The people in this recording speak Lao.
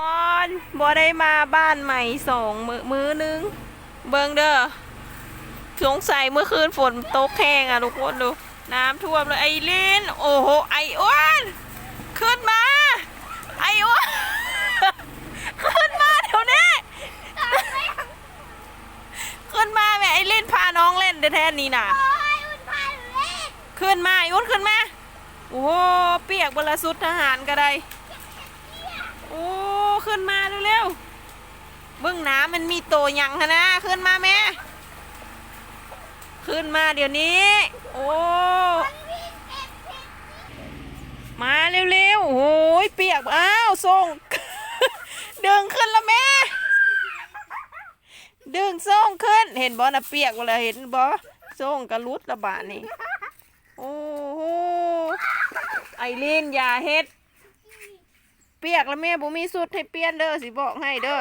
ອນ ບໍ່ໄດ້ມາບ້ານໃໝ່ສອງມື້ ມື້ໜຶ່ງ ເບິ່ງເດີ້ ສົງໄສເມື່ອຄືນຝົນຕົກແຮງອະ ທຸກຄົນດູ ນ້ຳຖ້ວມເລີຍ ໄອລິນ ໂອ້ໂຫ ໄອອ້ວນ ຂຶ້ນມາ ໄອອ້ວນ ຂຶ້ນມາດຽວນີ້ ຂຶ້ນມາແມ່ ໄອລິນ ພານ້ອງຫຼິ້ນແທ້ໆນີ້ນະ ຂຶ້ນມາ ໄອອຸ່ນ ຂຶ້ນມາ. ໂອ້ໂຫ ປຽກເບິດລະ ຊຸດທະຫານກໍໄດ້ ໂອ້ ຂຶ້ນມາເລັວໆ ເບິ່ງໜ້າ ມັນມີໂຕຫຍັງຫັ້ນນະ ຂຶ້ນມາແມ່ ຂຶ້ນມາດຽວນີ້ ໂອ້ ມາເລັວໆ ໂອ້ຍ ປຽກ ອ້າວ ໂສ້ງ ດຶງຂຶ້ນລະແມ່ ດຶງໂສ້ງຂຶ້ນ ເຫັນບໍ່ນະ ປຽກເບິດລະ ເຫັນບໍ່ ໂສ້ງກໍຫຼຸດລະບາດນີ້ ໂອ້ໂຫ ໄອລິນ ຢ່າເຮັດ ປຽກລະແມ່ ບໍ່ມີຊຸດໃຫ້ປ່ຽນເດີ້ ຊິບອກໃຫ້ເດີ້